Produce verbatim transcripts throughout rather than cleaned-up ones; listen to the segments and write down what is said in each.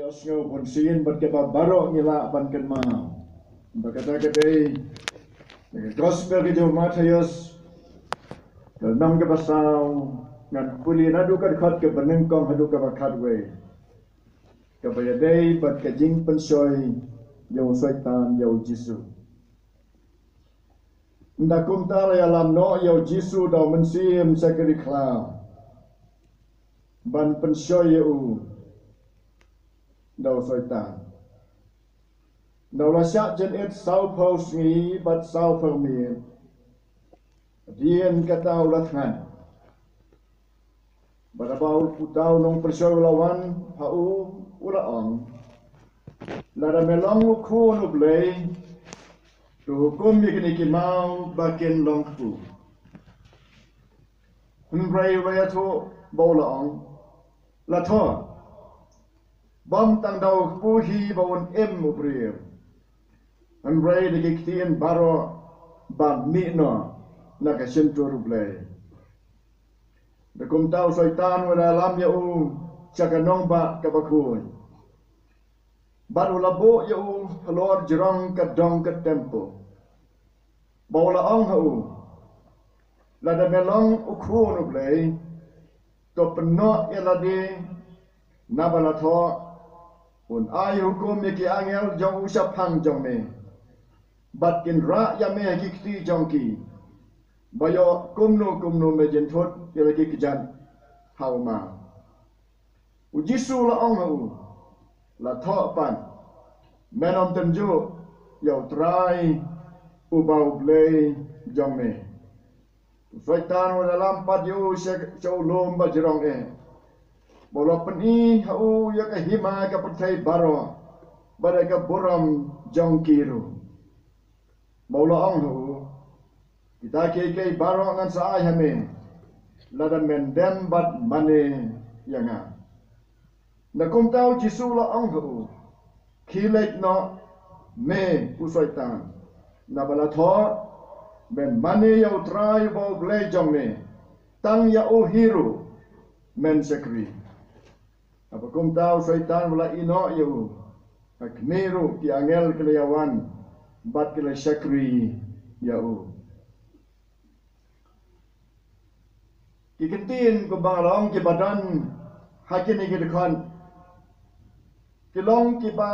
Sngew bun sien bad kaba baroh ngi lah ban kynmaw ba kata ka dei ka gospel ka jong u Mathaios, ka lynnong kaba saw, ngan pule naduh ka dkhot kaba nyngkong haduh kaba khatwei, kaba ïadei bad ka jingpynshoi ïa u Soitan ïa u Jisu. Ynda kumta la ïalam noh ïa u Jisu da u Mynsiem sha ka ri khlaw ban pynshoi ïa u da u Soitan. Ynda u la shah jynit sawphew sngi bad sawphew miet, hadien kata u la thngan. Bad haba uta u nongpynshoi u la wan ha u, u la ong, lada me long u Khun u Blei, to hukum ïa kine ki maw ba kin long kpu. Hynrei u la ïathuh bad u la ong, la thoh, bym tang da u kpu hi ba un im u briew, hynrei da ki ktien baroh ba mih noh na ka shyntur u Blei. Ynda kumta u Soitan u la ïalam ïa u sha ka nongbah kaba khuid, bad u la buh ïa u halor jrong ka dong ka templ. Bad u la ong ha u, lada me long u Khun u Blei, to pynnoh ïa lade, naba la thoh, un ai hukum ïa ki angel jong u shaphang jong me, bad kin rah ïa me ha ki kti jong ki, ba ïoh kumno kumno me jynthut ïa la ki kjat ha u maw. U Jisu u la ong ha u, la thoh pat, men ym tynjuh ïa u Trai uba u Blei jong me. U Soitan u la ïalam pat ïa u sha, sha u lum ba jrong eh, bad u la pyni ha u ïa ka hima ka pyrthei baroh bad ïa ka burom jong ki ruh. Bad u la ong ha u, kita kiei kiei baroh ngan sa ai ha me, lada men dem bad mane ïa nga. Ynda kumta u Jisu u la ong ha u, khie leit noh me u Soitan, naba la thoh, men mane ïa u Trai uba u Blei jong me, tang ïa u hi ruh men shakri. Haba kumta u Soitan u la ïeh noh ïa u, ha khmih ruh ki angel ki la ïawan bad ki la shakri ïa u. Ki kyntien kumba nga la ong kiba don ha kine ki dkhot, ki long kiba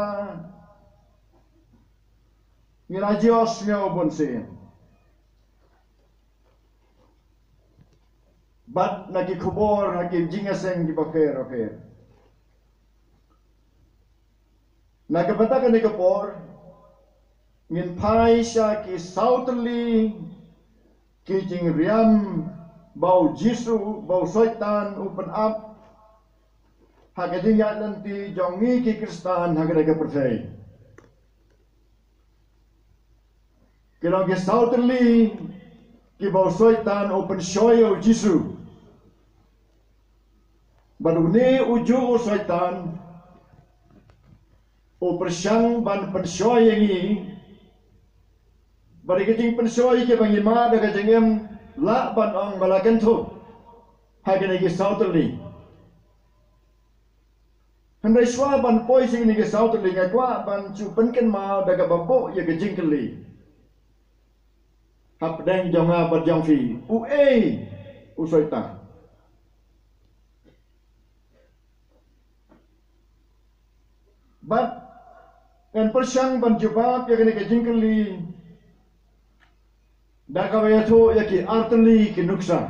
ngi la jiosngew bunsien bad na ki khubor ha ki jingïaseng kiba pher bapher. Na ka bynta kane ka por, ngin phai sha ki saw tylli ki jingriam ba u Jisu, ba u Soitan u pynap ha ka jingïaid lynti jong ngi ki Khristan ha kane ka pyrthei. Ki long ki saw tylli kiba u Soitan u pynshoi ïa u Jisu. Bad une u juh u Soitan u pyrshang ban pynshoi ïa ngi. Bad ïa ka jingpynshoi kiba ngi mad da ka jingim lah ban ong ba la kynthup ha kine ki saw tylli. Hynrei shuwa ban poi sha kine ki saw tylli nga kwah ban shu pynkynmaw da kaba buh ïa ka jingkylli hapdeng jong nga bad jong phi, uei u Soitan? Bad ngan pyrshang ban jubab ïa kane ka jingkylli da kaba ïathuh ïa ki artylli ki nuksa.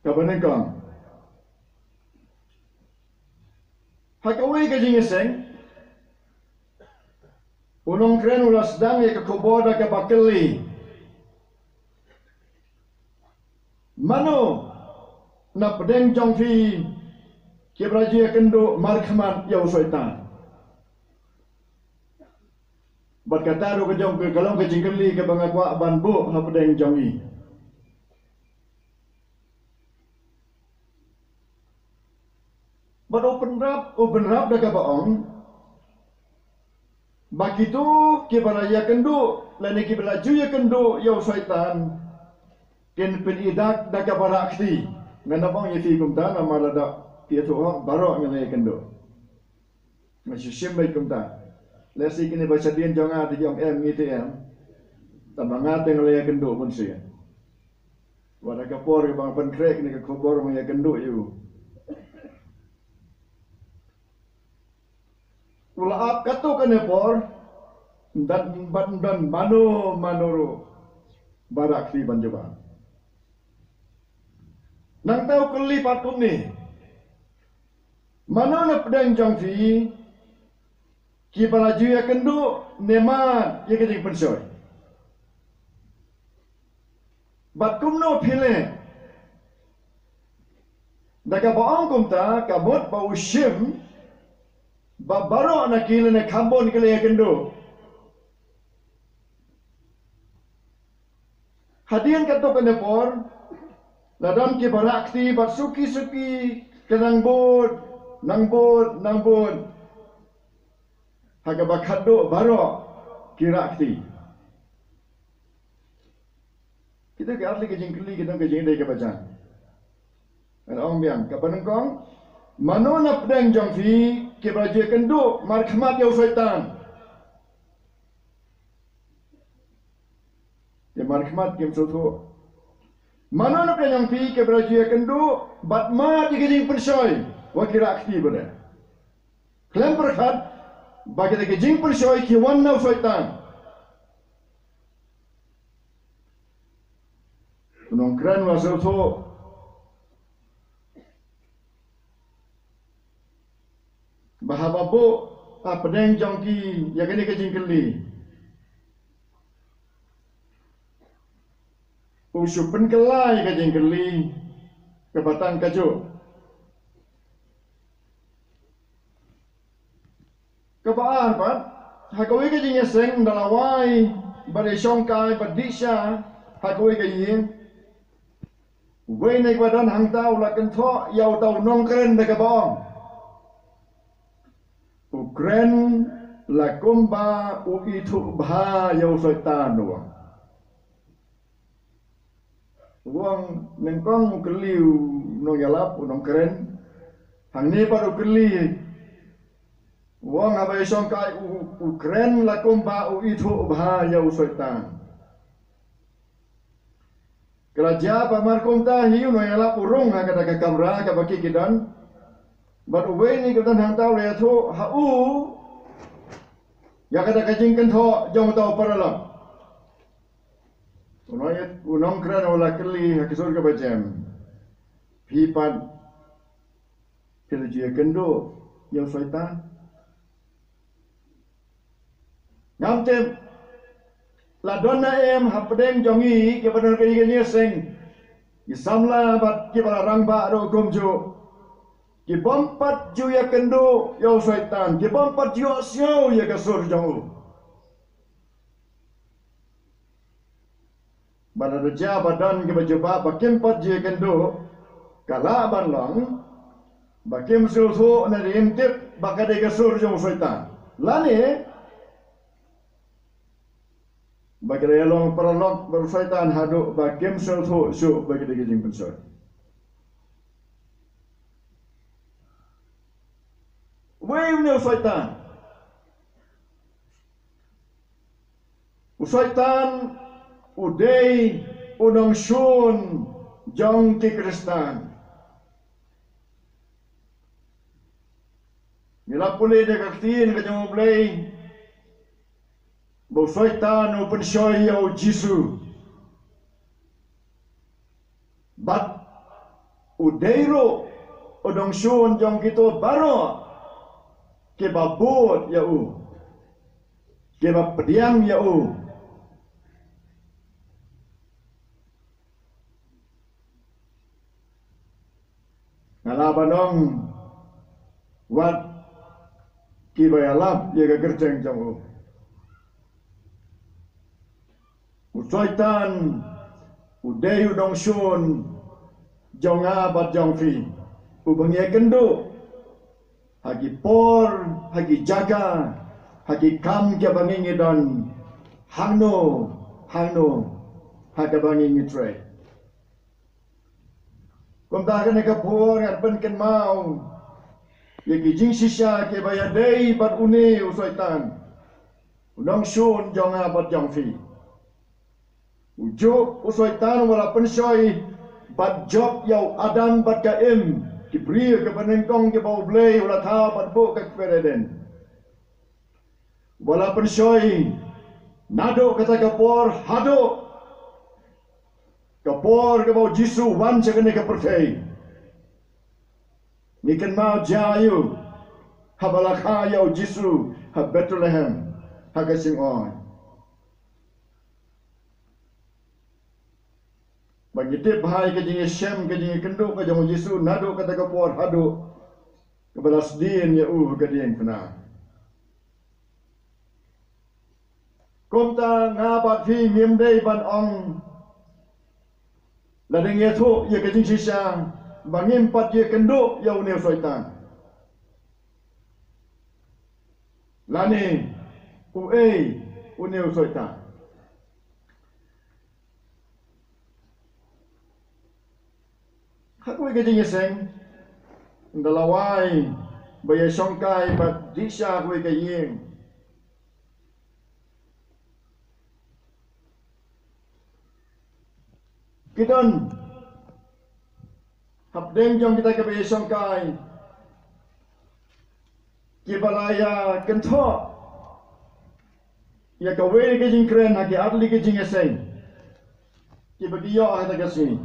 Kaba nyngkong, ha kawei ka jingïaseng, u nongkren u la sdang ïa ka khubor da kaba kylli, mano na pdeng jong phi kiba la ju ïakynduh markhmat ïa u Soitan? Bad kata ruh ka jong ka long ka jingkylli kaba nga kwah ban buh na pdeng jong ngi. Bad u pynrap, u pynrap da kaba ong ba kito kiba la ïakynduh lane kiba la ju ïakynduh ïa u Soitan kin pyni dak da kaba rah kti. Ngan ong ïa phi kumta namar lada phi ïathuh hok baroh ngi la ïakynduh. Nga shu shim beit kumta. Lehse kine ba shadien jong nga te jong em ngi te em. Tang ba nga te nga la ïakynduh bun sien. Wat ha ka por kaba nga pynkhreh kane ka khubor nga ïakynduh ïa u. U la ap katto katne por, ym don, ym don mano mano ruh ba rah kti ban jubab. Nangta u kylli pat kumne, mano na pdeng jong phi kiba la ju ïakynduh ne mad ïa ka jingpynshoi? Bad kumno phi leh? Da kaba ong kumta ka mut ba u shim ba baroh na ki lane kham bun ki la ïakynduh. Hadien katto katne por la don kiba rah kti bad suki suki ki nang bud, nang bud, nang bud. Ha kaba khatduh baroh ki rah kti. Kita ki ar tylli ki jingkylli, kita ki jingïadei kaba jan. Ngan ong biang, kaba nyngkong, mano na pdeng jong phi kiba la ju ïakynduh markhmat ïa u Soitan? Ki markhmat kim sngewthuh. Mano na pdeng jong phi kiba la ju ïakynduh bad mad ïa ka jingpynshoi, wat ki rah kti bad eh. Khlem pyrkhat ba kita ki jingpynshoi ki wan na u Soitan. U nongkren u la sngewthuh ba haba buh ha pdeng jong ki ïa kane ka jingkylli, u shu pynkylla ïa ka jingkylli kaba tang kajuh. Kaba ar pat, ha kawei ka jingïaseng da la wai bad ïashongkai bad dih sha ha kawei ka ïing. Uwei na kiba don hangta u la kynthoh ïa uta u nongkren da kaba ong, u kren la kumba u ithuh bha ïa u Soitan, u ong. U ong, nyngkong u kylli u nongïalap, u nongkren. Hangne pat u kylli, u ong, haba ïashongkai u, u kren la kumba u ithuh bha ïa u Soitan. Ka la jia ba mar kumta hi u nongïalap u rung ha kata ka kamra kaba ki ki don. Bad uwei na ki ba don hangta u la ïathuh ha u ïa kata ka jingkynthoh jong uta u paralok. U nong, u nongkren u la kylli ha ka sur kaba jem, phi pat phi la ju ïakynduh ïa u Soitan? Ngam tip la don ne em hapdeng jong ngi kiba don ha kane ka ïing, ki samla bad kiba la rangbah ruh kumjuh, ki bym pat ju ïakynduh ïa u Soitan, ki bym pat ju ïohsngew ïa ka sur jong u. Bad lada jia ba don kiba jubab ba kim pat ju ïakynduh, ka lah ban long ba kim sngewthuh ne da im tip ba ka dei ka sur jong u Soitan, lane ba ki la ïalong paralok bad u Soitan haduh ba kim sngewthuh shuh ba ka dei ka jingpynshoi. Uwei une u Soitan? U Soitan u dei u nongshun jong ki Khristan. Ngi la pule da ka ktien ka jong U Blei ba u Soitan u pynshoi ïa u Jisu. Bad u dei ruh u nongshun jong kito baroh kiba bud ïa u, kiba pdiang ïa u. Nga lah ban ong, wat kiba ïalap ïa ka kyrteng jong u. U Soitan u dei u nongshun jong nga bad jong phi, uba ngi ïakynduh ha ki por, ha ki jaka, ha ki kam kiba ngi ngi don, hangno hangno ha kaba ngi ngi trei. Kumta kane ka por ngan pynkynmaw ïa ki jingshisha kiba ïadei bad une u Soitan, u nongshun jong nga bad jong phi. U juh u Soitan u la pynshoi bad jop ïa u Adam bad ka Im, ki briew kiba nyngkong kiba U Blei u la thaw bad buh ha ka kper Eden. U la pynshoi naduh kata ka por haduh ka por kaba U Jisu u wan sha kane ka pyrthei. Ngi kynmaw jia ïa u haba la kha ïa U Jisu ha Bethlehem ha ka jingoi. Ba ngi tip bha ïa ka jingïashem, ka jingïakynduh ka jong U Jisu naduh kata ka por haduh kaba la sdien ïa u ha ka diengphna. Kumta nga bad phi ngim dei ban ong lada ngi ïathuh ïa ka jingshisha ba ngim pat ïakynduh ïa une u Soitan. Lane uei une u Soitan? Ha kawei ka jingïaseng, ynda la wai ba ïashongkai bad dih sha kawei ka ïing, ki don hapdeng jong kita kiba ïashongkai kiba la ïakynthoh ïa kawei ka jingkren ha ki artylli ka jingïaseng kiba ki ïoh ha kata ka sngi.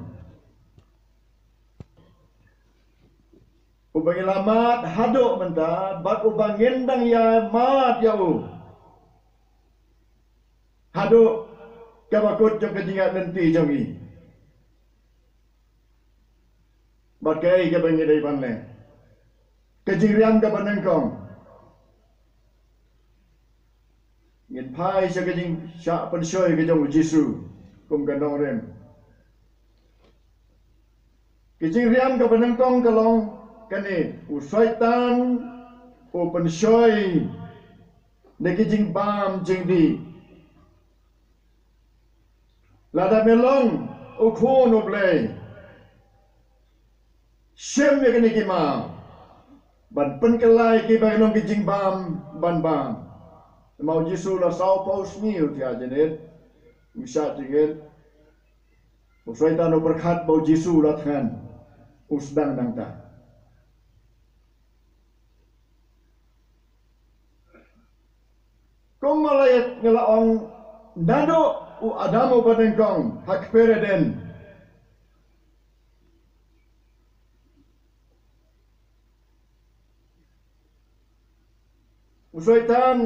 Uba ngi la mad haduh mynta bad uba ngin dang ïa mad ïa u haduh kaba kut jong ka jingïaid lynti jong ngi. Bad kaei kaba ngi dei ban leh? Ka jingriam kaba nyngkong, ngin phai sha ka jingshah pynshoi ka jong U Jisu kum ka nongrim. Ka jingriam kaba nyngkong ka long kane: u Soitan u pynshoi da ki jingbam jingdih. Lada me long u khun U Blei, shim ïa kine ki maw ban pynkylla ïa ki ba ki long ki jingbam ban bam. Namar U Jisu la sawphew sngi u thiah jynit, u shah jingit. U Soitan u pyrkhat ba U Jisu u la thngan, u sdang nangta. Kumba la ïa nga la ong, naduh u Adam uba nyngkong ha kper Eden, u Soitan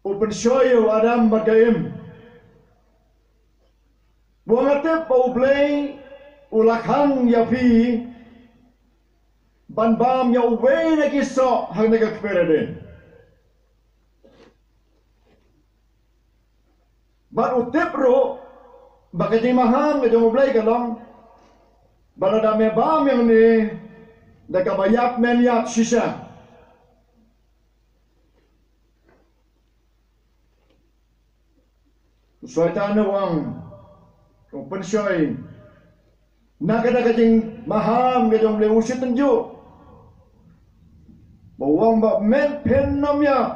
u pynshoi ïa u Adam bad ka Im. Ba nga tip ba U Blei u la khang ïa phi ban bam ïa uwei na ki soh hangne ha ka kper Eden. Bad u tip ruh ba ka jingmaham ka jong U Blei ka long ba lada me bam ïa une, da kaba ïap men ïap shisha. U Soitan u ong, u pynshoi na kata ka jingmaham ka jong U Blei, u shitynjuh ba u ong ba men phin ym ïap.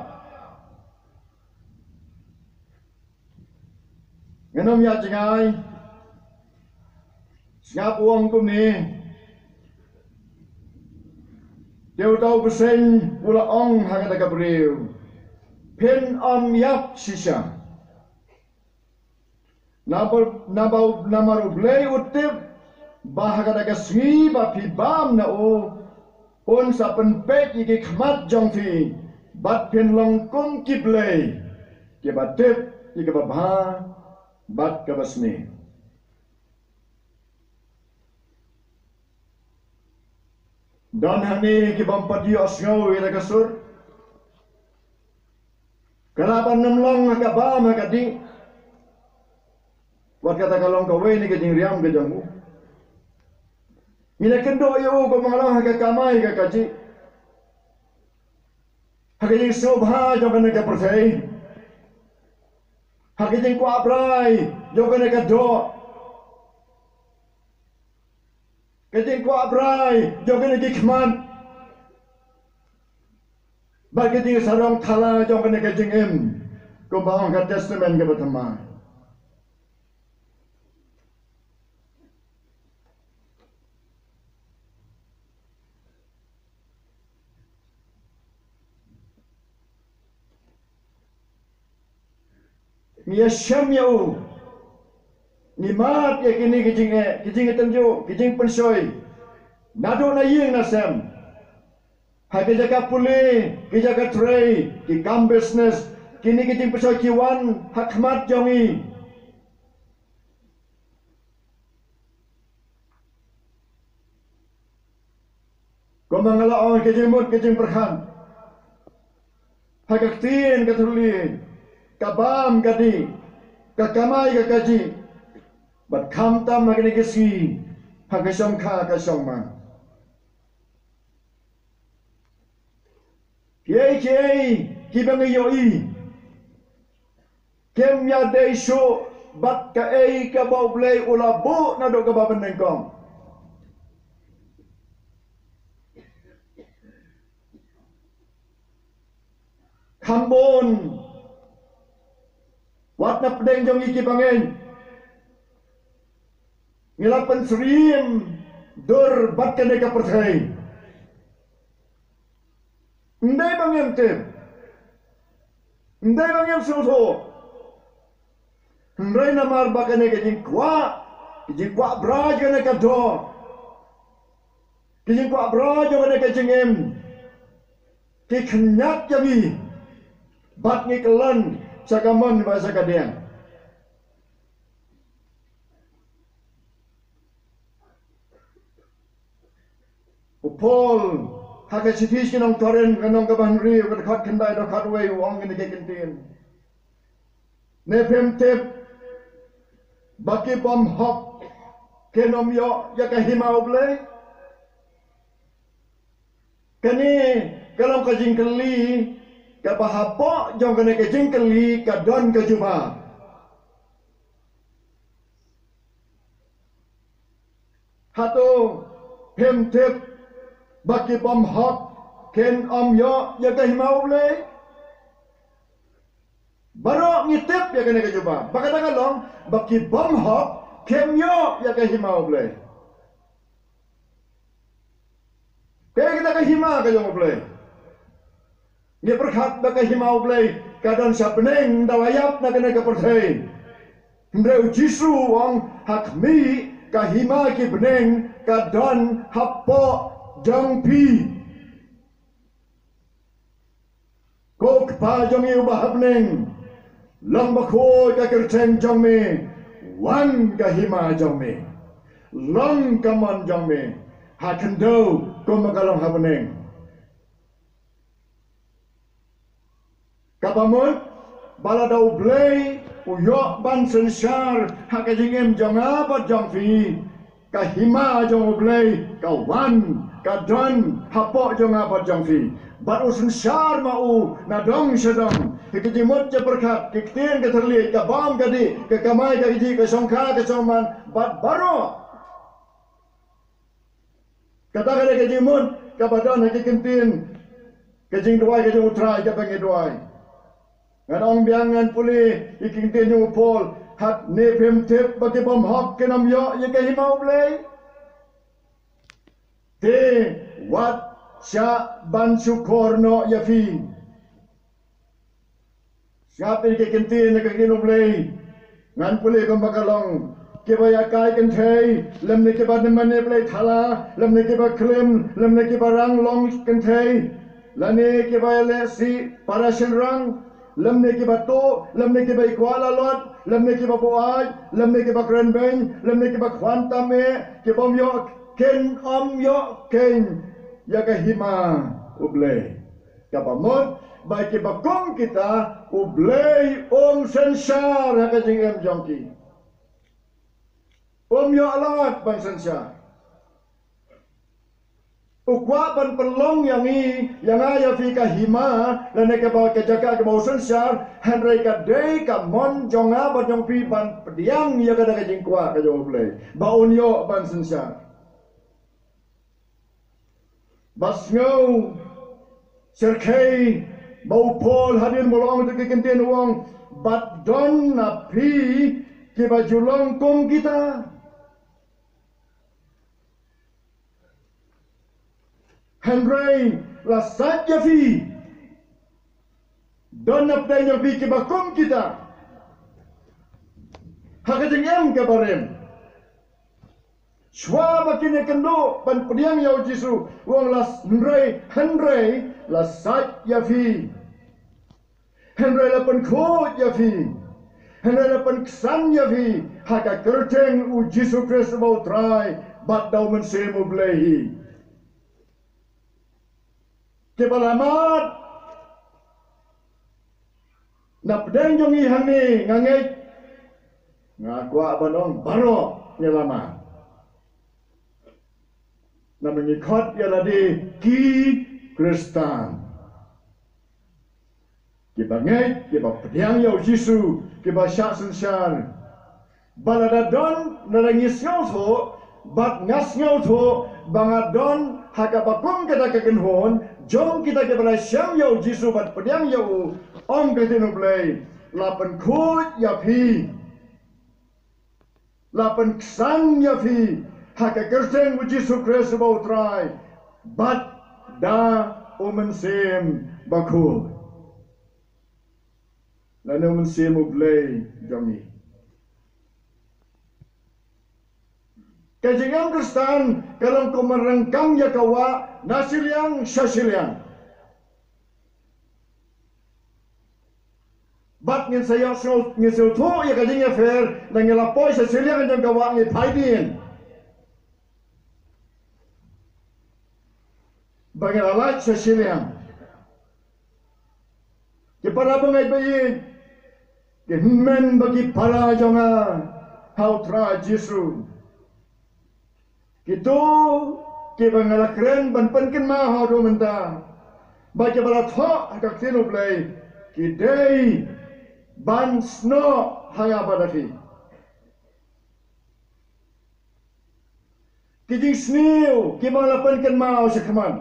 Ngan ym ïaid jngai. Sngap u ong kumne. Te uta u bseiñ u la ong ha kata ka briew, phin ym ïap shisha. Namar, namar, namar U Blei u tip ba ha kata ka sngi ba phi bam na u, un sa pynpeit ïa ki khmat jong phi, bad phin long kum ki blei, kiba tip ïa kaba bha bad kaba sniew. Don hangne ki bym pat ïohsngew ïa ka sur. Ka lah ban ym long ha ka bam ha ka dih. Wat kata ka long kawei na ka jingriam ka jong u. Ngi la kynduh ïa u kumba nga la ong, ha ka kamai ka kajih, ha ka jingsngewbha jong kane ka pyrthei, ha ka jingkwah brai jong kane ka doh. ka jingkwah brai jong kine ki khmat, bad ka jingsarong thala jong kane ka jingim, kumba ong ka Testament kaba thymmai. Ngi ïashem ïa u. Ngi mad ïa kine ki jingeh, ki jingïatynjuh, ki jingpynshoi, naduh na ïing na sem. Ha ki jaka pule, ki jaka trei, ki kam business, kine ki jingpynshoi ki wan ha khmat jong ngi. Kumba nga la ong, ka jingmut ka jingpyrkhat ha ka ktien ka thylliej, ka bam ka dih, ka kamai ka kajih, bad khamtam ha kine ki sngi, ha ka shongkha ka shongman. Kiei kiei kiba ngi ïohi kim ïadei shuh bad kaei kaba U Blei u la buh naduh kaba mynnyngkong. Kham bun wat na pdeng jong ngi kiba ngeit, ngi la pynsyriem dur bad kane ka pyrthei. Ym dei ba ngim tip, ym dei ba ngim sngewthuh, hynrei namar ba kane ka jingkwah, ka jingkwah brai jong kane ka doh, ka jingkwah brai jong kane ka jingim, ki khynñiat ïa ngi bad ngi kyllon sha ka mon bad sha ka diang. U Paul ha ka shithi sha ki nong Korinth, ka lynnong kaba hynriew, ka dkhot khyndai, dkhot wei, u ong kine ki kyntien: Ne phim tip ba ki bymhok kin ym ïoh ïa ka hima U Blei? Kane ka long ka jingkylli kaba hapoh jong kane ka jingkylli ka don ka jubab. Hato phim tip ba ki bymhok kin ym ïoh ïa ka hima U Blei? Baroh ngi tip ïa kane ka jubab. Ba kata ka long ba ki bymhok kim ïoh ïa ka hima U Blei. Kaei kata ka hima ka jong U Blei? Ngi pyrkhat ba ka hima U Blei ka don sha bneng, ynda la ïap na kane ka pyrthei. Hynrei U Jisu u ong, ha khmih, ka hima ki bneng ka don hapoh jong phi. Ko Kpa jong ngi uba ha bneng, long ba khuid ka kyrteng jong me, wan ka hima jong me, long ka mon jong me ha khyndew kumba ka long ha bneng. Kaba mut ba lada U Blei u ïoh ban synshar ha ka jingim jong nga bad jong phi, ka hima jong U Blei ka wan, ka don hapoh jong nga bad jong phi. Bad u synshar ma u na dong sha dong, ha ki jingmut jingpyrkhat, ki ktien ka thylliej, ka bam ka dih, ka kamai ka kajih, ka shongkha ka shongman, bad baroh. Kata ka dei ka jingmut kaba don ha ki kyntien ka jingduwai ka jong U Trai kaba ngi duwai. Ngan ong biang, ngan pule ïa ki kyntien jong u Paul: Hato ne phim tip ba ki bymhok kin ym ïoh ïa ka hima U Blei? Te wat shah ban shukor noh ïa phi. Sngap ïa ki kyntien na ka ktien U Blei. Ngan pule kumba ka long: Kiba ïakai kynthei, lymne kiba mane blei thala, lymne kiba klim, lymne kiba rang long kynthei, lane kiba ïaleh sih para shynrang, lymne kiba tuh, lymne kiba ïakwah lalot, lymne kiba buaid, lymne kiba kren beiñ, lymne kiba khwan tam eh, ki bym ïoh, kin ym ïoh keiñ ïa ka hima U Blei. Kaba mut ba kiba kum kita U Blei um synshar ha ka jingim jong ki. Um ïoh lad ban synshar. U kwah ban pynlong ïa ngi, ïa nga ïa phi ka hima, lane kaba ka jaka kaba u synshar, hynrei ka dei ka mon jong nga bad jong phi ban pdiang ïa kata ka jingkwah ka jong U Blei ba un ïoh ban synshar. Ba sngew syrkhei ba u Paul hadien ba u la ong ïa ki ktien u ong, bad don na phi kiba ju long kum kita. Hynrei la sait ïa phi. Don na pdeng jong phi kiba kum kita. Ha ka jingim kaba rim. Shuwa ba kin ïakynduh ban pdiang ïa u Jisu, u ong la s-, hynrei, hynrei la sait ïa phi. Hynrei la pynkhuid ïa phi. Hynrei la pynksan ïa phi ha ka kyrteng u Jisu Khrist uba u Trai bad da u Mynsiem u Blei hi. Kiba la mad na pdeng jong ngi hangne, nga ngeit, nga kwah ban ong baroh ngi la mad. Namar ngi khot ïa lade ki Khristan. Kiba ngeit, kiba pdiang ïa u Jisu, kiba shah synshar. Ba lada don, lada ngi sngewthuh, bad nga sngewthuh ba nga don ha kaba kum kata ka kynhun jong kita kiba la shem ïa u Jisu bad pdiang ïa u, ong ka ktien u Blei, la pynkhuid ïa phi. La pynksan ïa phi ha ka kyrteng u Jisu Khrist uba u Trai bad da u Mynsiem Bakhuid. Lane u Mynsiem u Blei jong ngi. Ka jingim Khristan ka long kum ban ryngkang ïa ka wah na shiliang sha shiliang. Bad ngin sa ïohsngew, ngin sngewthuh ïa ka jingïapher, lada ngi la poi sha shiliang jong ka wah ngi phai dien. Ba ngi la lait sha shiliang. Ki para bangeit ba ïeit, ki hynmen bad ki para jong nga ha u Trai Jisu. Kito kiba nga la kren ban pynkynmaw haduh mynta, bad kiba la thoh ha ka ktien u Blei, ki dei ban snoh ha nga bad ha phi. Ki jingsniew kiba nga la pynkynmaw shakhmat.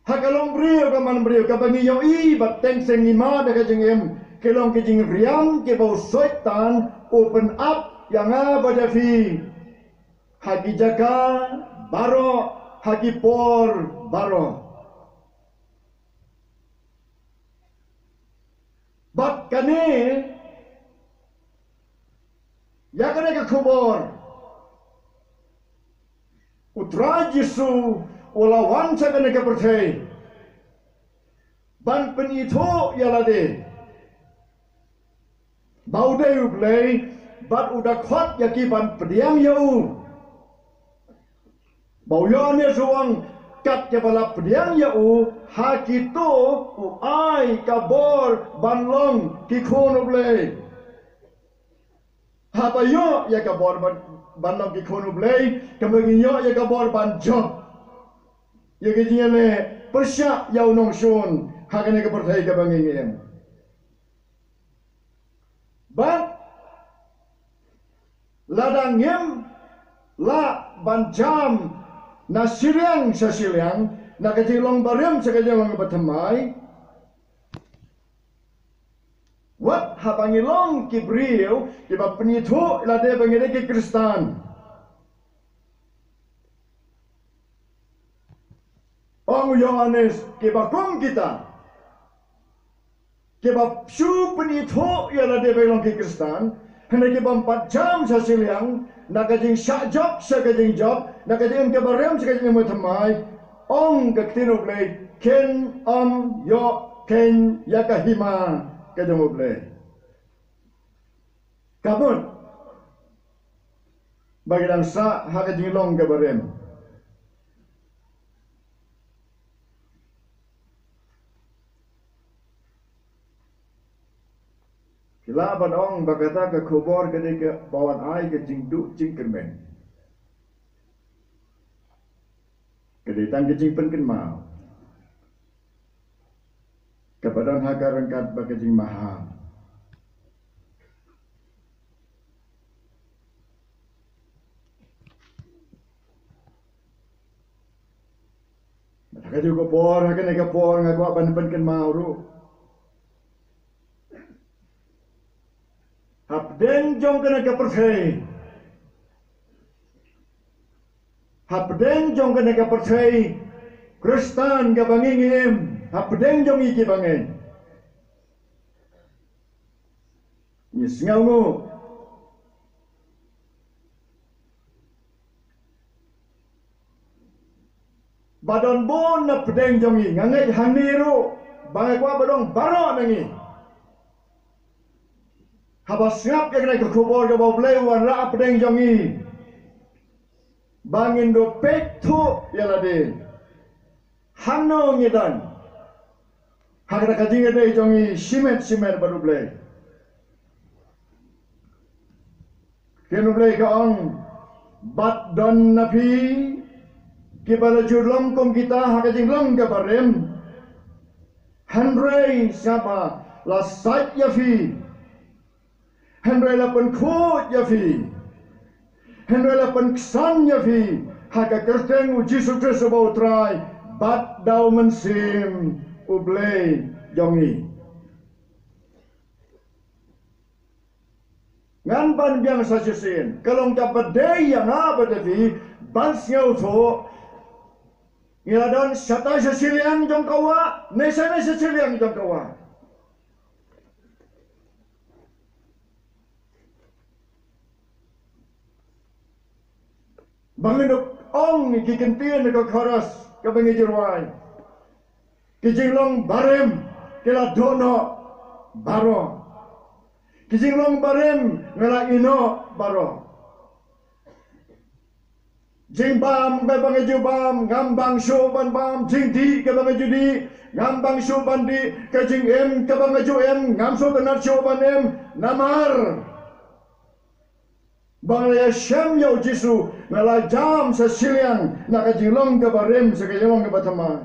Ha ka longbriew ka manbriew kaba ngi ïohi bad teng seng ngi mad ha ka jingim, ki long ki jingriam kiba u Soitan u pynap ïa nga bad ïa phi ha ki jaka baroh, ha ki por baroh. Bad kane, ïa kane ka khubor, u Trai Jisu u la wan sha kane ka pyrthei ban pynithuh ïa lade ba u dei u Blei, bad u da khot ïa ki ban pdiang ïa u. Ba u Ïoannis u ong, kat kiba la pdiang ïa u, ha kito u ai ka bor ban long ki khun u Blei. Haba ïoh ïa ka bor ban, ban long ki khun u Blei, ka mut ngi ïoh ïa ka bor ban jop ïa ka jingïaleh pyrshah ïa u nongshun ha kane ka pyrthei kaba ngi im. Bad lada ngim lah ban jam na shiliang sha shiliang, na ka jinglong barim sha ka jinglong bathymmai, wat haba ngi long ki briew kiba pynithuh ïa lade ba ngi dei ki Khristan, ong u Ïoannis, kiba kum kita, kiba shu pynithuh ïa lade ba long ki Khristan, hynrei ki bym pat jam sha shiliang, na ka jingshah jop sha ka jingjop, na ka jingim kaba rim sha ka jingim bathymmai, ong ka ktien u Blei, kin ym ïoh khein ïa ka hima ka jong u Blei. Ka mut ba ngi dang sah ha ka jinglong kaba rim. Ki lah ban ong ba kata ka khubor ka dei kaba wan ai ka jingduh jingkyrmen. Ka dei tang ka jingpynkynmaw kaba don ha ka ryngkat bad ka jingmaham. Ka ju ka por, ha kane ka por nga kwah ban pynkynmaw ruh. Hapdeng jong kane ka pyrthei. Hapdeng jong kane ka pyrthei Khristan kaba ngi ngi im. Hapdeng jong ngi kiba ngi. Ngi sngewnguh. Ba don bun na pdeng jong ngi, nga ngeit hangne ruh, ba nga kwah ba don baroh na ngi. Haba sngap ïa kane ka khubor kaba U Blei u wanrah pdeng jong ngi. Ba ngin dup peit thuh ïa lade. Hangno ngi don. Ha kata ka jingïadei jong ngi shimet shimet bad U Blei. Kin U Blei ka ong, bad don na phi kiba la ju long kum kita ha ka jinglong kaba rim. Hynrei sngap ba la sait ïa phi. Hynrei la pynkhuid ïa phi. Hynrei la pynksan ïa phi ha ka kyrteng U Jisu Khrist uba U Trai bad da U Mynsiem U Blei jong ngi. Ngan ban biang sa shisien, ka long kaba dei ïa nga bad ïa phi ban sngewthuh. Ngi la don shatai sha shiliang jong ka wah, ne shane sha shiliang jong ka wah. Ba ngin ong ki kyntien ka chorus kaba ngi ju rwai. Ki jinglong barim ki la duh noh baroh. Ki jinglong barim nga la ïeh noh baroh. Jingbam kaba nga ju bam, ngam bang shuh ban bam, jingdih kaba nga ju dih, ngam bang shuh ban dih, ka jingim kaba nga ju im, ngam sngewtynnat shuh ban im, namar ba nga la ïashem ïa U Jisu, nga la jam sa shiliang na ka jinglong kaba rim sha ka jinglong kaba thymmai.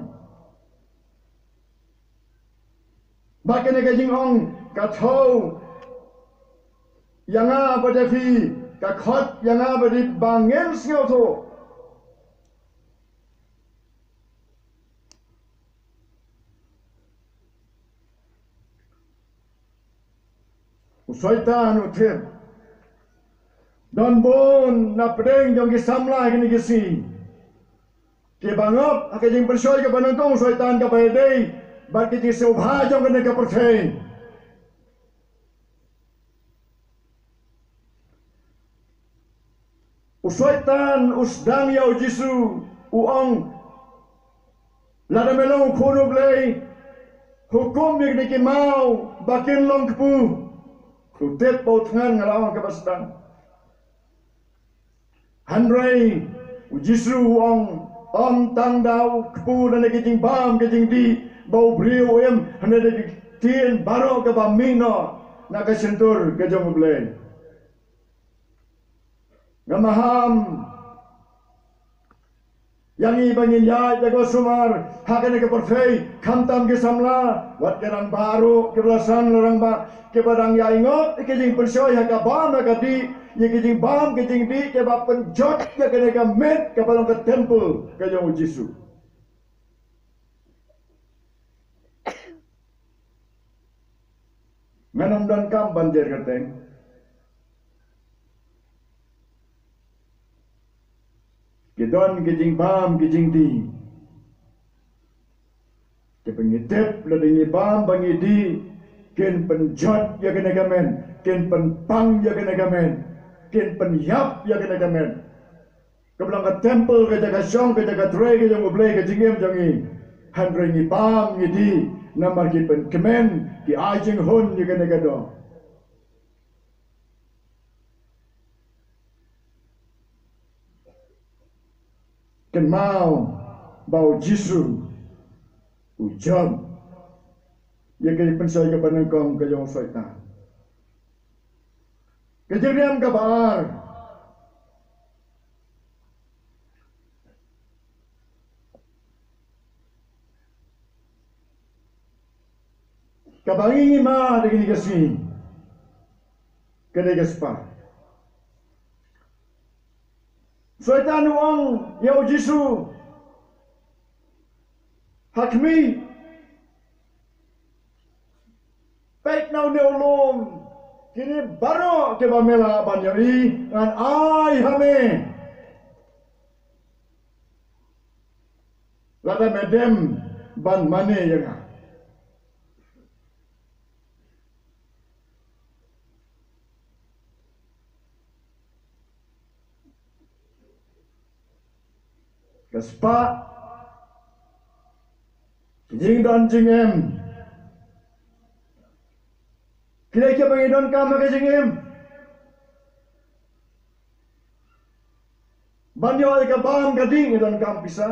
Ba kane ka jingong ka thew ïa nga bad ïa phi, ka khot ïa nga bad ïa phi ba ngin sngewthuh. U Soitan u tip. Don bun na pdeng jong ki samla ha kine ki sngi kiba ngop ha ka jingpynshoi kaba nyngkong u Soitan kaba ïadei bad ka jingsngewbha jong kane ka pyrthei. U Soitan u sdang ïa U Jisu, u ong, lada me long u Khun U Blei, hukum ïa kine ki maw ba kin long kpu. To tip ba u thngan nga la ong kaba sdang. Hynrei U Jisu u ong, ym tang da u kpu lane ka jingbam ka jingdih ba u briew u im, hynrei da ka ktien baroh kaba mih noh na ka shyntur ka jong U Blei. Nga maham ïa ngi ba ngin ïaid da ka sumar ha kane ka pyrthei, khamtam ki samla, wat ki rangbah ruh kiba la san la rangbah, kiba dang ïai ngop ïa ki jingpynshoi ha ka bam ha ka dih, ïa ki jingbam ki jingdih kiba pynjot ïa kane ka met kaba long ka temple ka jong U Jisu. Ngan ym donkam ban jer kyrteng. Ki don ki jingbam ki jingdih. Kiba ngi tip lada ngi bam ba ngi dih, kin pynjot ïa kane ka met, kin pynpang ïa kane ka met, kin pynïap ïa kane ka met. Kaba long ka temple, ka jaka shong, ka jaka trei ka jong U Blei, ka jingim jong ngi. Hynrei ngi bam ngi dih namar ki pynkmen, ki ai jinghun ïa kane ka doh. Kynmaw ba U Jisu u jop ïa ka jingpynshoi kaba nyngkong ka jong u Soitan. Ka jingriam kaba ar. Kaba ngi ngi ma da kine ki sngi. Ka dei ka spah. Soitan u ong ïa u Jisu, Ha khmih, peit na une u lum, kine baroh kiba me lah ban ïohi, ngan ai ha me. Lada me dem ban mane ïa nga. Ka spah jingdon jingem. Kine kiba ngi donkam ha ka jingim. Ban ïoh ïa ka bam ka dih ngi donkam pisa.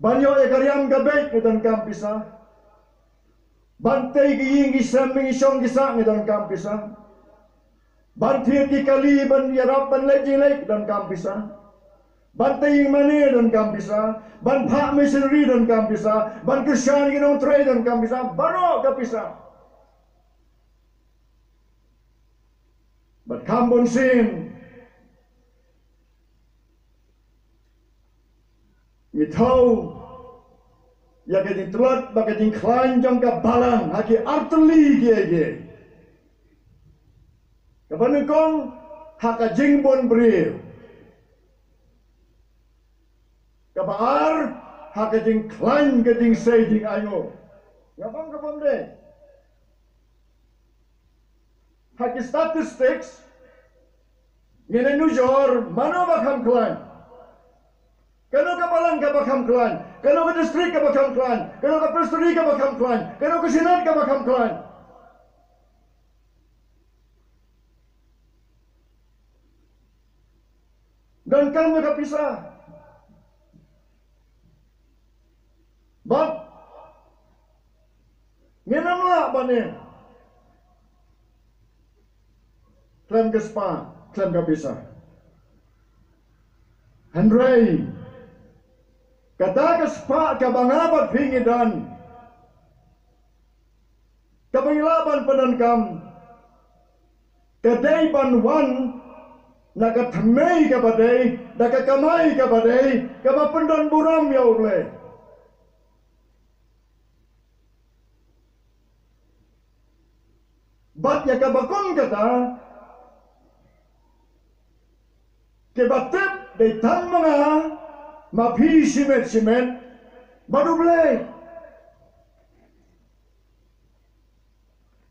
Ban ïoh ïa ka riam ka beit ngi donkam pisa. Ban tei ki ïing ki sem, ki shong ki sah ngi donkam pisa. Ban thied ki kali, ban ïarap, ban leit jingleit ngi donkam pisa. Ban tei ïing mane donkam pisa. Ban phah missionary donkam pisa. Ban kyrshan ki nongtrei donkam pisa. Baroh ka pisa. Bad kham bun sien ngi thew ïa ka jingtlot bad ka jingkhlaiñ jong ka balang ha ki artylli kiei kiei. Kaba nyngkong, ha ka jingbun briew. Kaba ar, ha ka jingkhlaiñ ka jingsei jingainguh. Nga ong kaba ym dei. Ha ki statistics ngin ïa nujor mano ba kham khlaiñ. Kano ka balang kaba kham khlaiñ, kano ka district kaba kham khlaiñ, kano ka presbytery kaba kham khlaiñ, kano ka synod kaba kham khlaiñ. Donkam ïa ka pisa. Bad ngin ym lah ban im khlem ka spah, khlem ka pisa. Hynrei kata ka spah kaba nga bad phi ngi don, kaba ngi lah ban pyndonkam, ka dei ban wan na ka thymmei kaba dei, da ka kamai kaba dei, kaba pyndonburom ïa U Blei. Bad ïa kaba kum kata, kiba tip dei tang ma nga, ma phi shimet shimet, bad U Blei.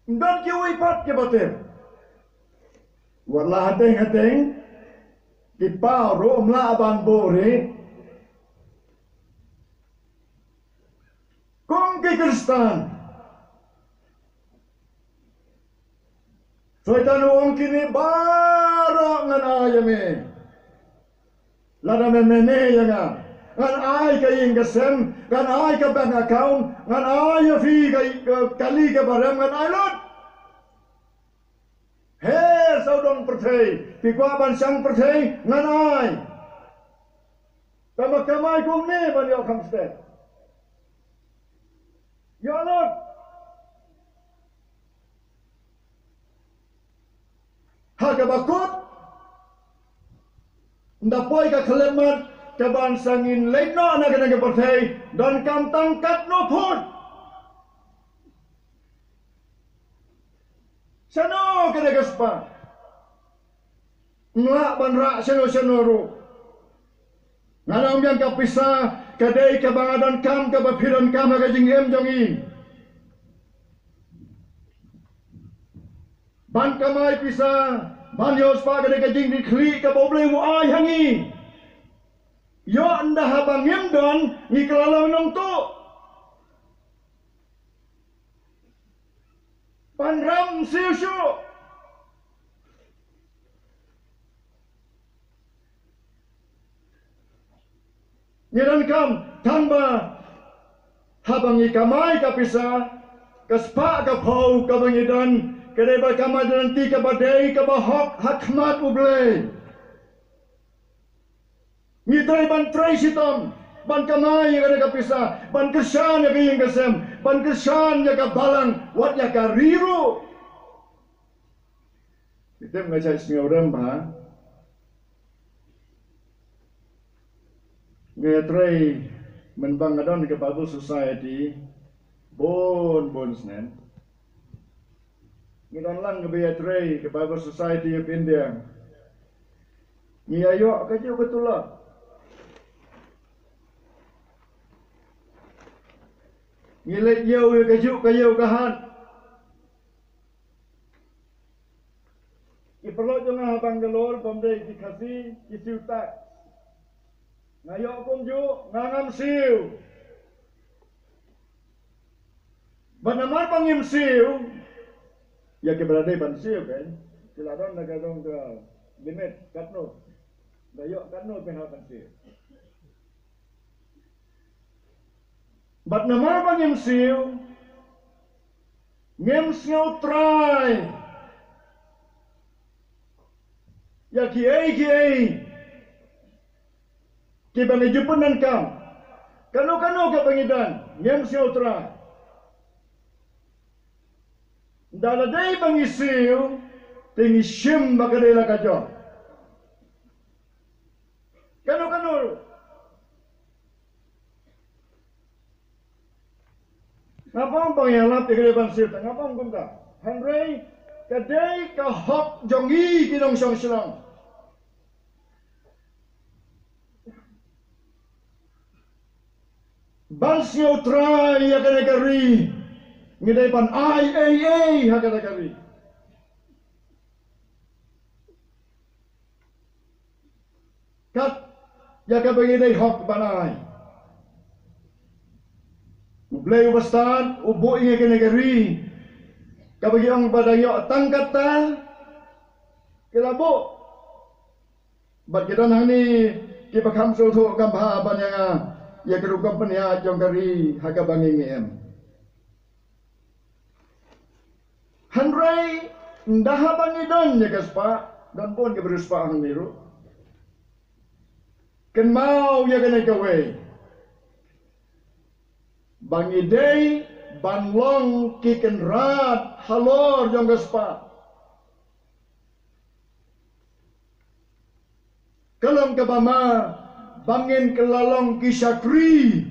Ym don kiwei pat kiba tip. Wat la hateng hateng, ki paw ruh ym lah ban buhrieh. Kum ki Khristan, Soitan u ong kine baroh ngan ai ïa me. Lada me mane ïa nga, ngan ai ka ïing ka sem, ngan ai ka bank account, ngan ai ïa phi ka, ka kali kaba rem, ngan ai lut. He sawdong pyrthei, phi kwah ban shang pyrthei, ngan ai. Tangba kamai kumne ban ïoh kham stet. Ïoh lut. Ha kaba kut, ynda poi ka khyllipmat kaban sa ngin leit noh na kane ka pyrthei, donkam tang katno phut. Shano kane ka spah? Ym lah ban rah shano shano ruh. Ngan ong biang, ka pisa ka dei kaba nga donkam, kaba phi donkam ha ka jingim jong ngi. Ban kamai pisa, ban ïoh spah ka dei ka jingkitkhlieh kaba U Blei u ai ha ngi. Ïoh ynda haba ngim don, ngi kylla long nongtuh. Ban rem shuh shuh. Ngi donkam, tangba haba ngi kamai ka pisa, ka spah ka phew kaba ngi don, ka dei ban kamai da lynti kaba dei kaba hok ha khmat U Blei. Ngi dei ban trei shitom ban kamai ïa kane ka pisa, ban kyrshan ïa ka ïing ka sem, ban kyrshan ïa ka balang, wat ïa ka ri ruh. Ngi tip nga shait sngewrem bha. Nga ïatrei Mynba nga don ka Bible Society bun bun snem, ngi don lang kaba ïatrei ka Bible Society of India. Ngi ïa ïoh kajuh ka tulop, ngi leit ïew ïa kajuh ka ïew ka hat. Ki paralok jong nga ha Bangalore, Bombay, ki Khasi ki siew tax. Nga ïoh kumjuh, nga ngam siew. Bad namar ba ngim siew, ïa kiba la dei ban siew kan, ki la don na ka dong ka limit katno, la ïoh katno pynhap ban siew. Bad namar ba ngim siew, ngim sngew trai ïa kiei kiei kiba ngi ju pyndonkam. Kano kano kaba ngi don, ngim sngew trai. Ynda la dei ba ngi siew, te ngi shim ba ka dei la ka jong. Kano kano. Ngam ong ba ngi ïalap ïa ka dei ban siew, te ngam ong kumta. Hynrei ka dei ka hok jong ngi ki nongshong shnong. Ban siew trai ïa kane ka ri, ngi dei ban ai ei ei ha kane ka ri. Kat ïa kaba ngi dei hok ban ai. U Blei u bastad u buh ïa kane ka ri, kaba ngi ong ba dang ïoh tang katta, ki la buh. Bad ki don hangne kiba kham sngewthuh kham bha ban ïa nga ïa ka rukom pynïaid jong ka ri ha kaba ngi ngi im. Hynrei ynda haba ngi don ïa ka spah, don bun ki briew spah hangne ruh. Kynmaw ïa kane kawei, ba ngi dei ban long ki kynrad halor jong ka spah. Ka long kaba ma ba ngin kylla long ki shakri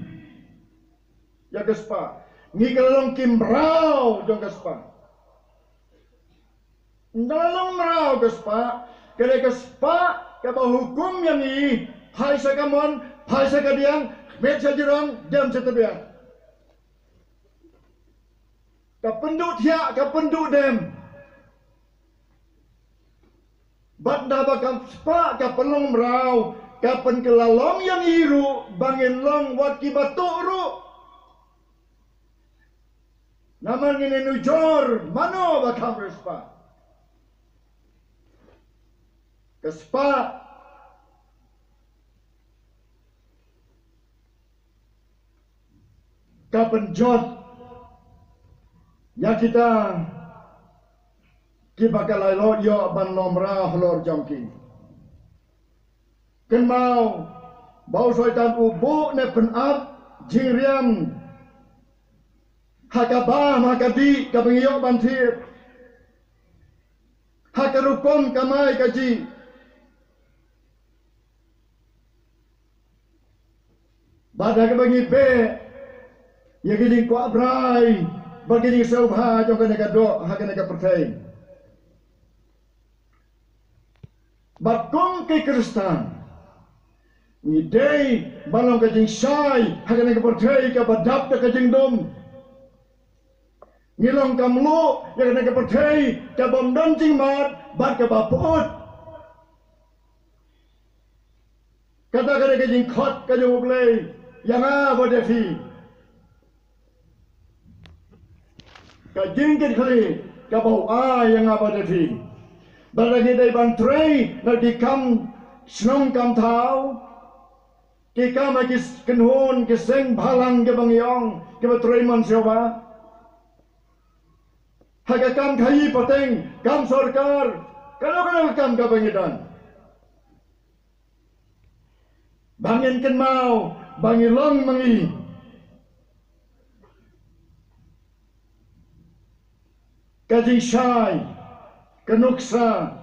ïa ka spah. Ngi kylla long ki mraw jong ka spah. Ynda la long mraw ka spah, ka dei ka spah kaba hukum ïa ngi, phai sha kamon, phai sha kadiang, khmih sha jrong, dem sha tbiang. Ka pynduh thiah, ka pynduh dem. Bad ynda ba ka spah ka pynlong mraw, ka pynkylla long ïa ngi ruh ba ngin long wat kiba tuh ruh. Namar ngin ïanujor mano ba kham riewspah. Ka spah ka pynjot ïa kita kiba ka la ïoh ban long mraw halor jong ki. Kynmaw ba u Soitan u buh ne pynap jingriam ha ka bam ha ka dih kaba ngi ïoh ban thied, ha ka rukom kamai kajih. Bad ha kaba ngi beh ïa ka jingkwah brai bad ka jingsngewbha jong kane ka doh ha kane ka pyrthei. Bad kum ki Khristan, ngi dei ban long ka jingshai ha kane ka pyrthei kaba dap da ka jingdum. Ngi long ka mluh ïa kane ka pyrthei kabym don jingmad bad kaba pyut. Kata ka dei ka jingkhot ka jong U Blei ïa nga bad ïa phi. Ka jingkitkhlieh kaba u ai ïa nga bad ïa phi. Bad ngi dei ban trei na ki kam shnong kam thaw, ki kam ha ki kynhun ki seng bhalang kiba ngi ong kiba trei mon sngewbha. Ha ka kam khaïi pateng, kam sorkar, kano kano ka kam kaba ngi don. Ba ngin kynmaw ba ngi long ma ngi ka jingshai, ka nuksa,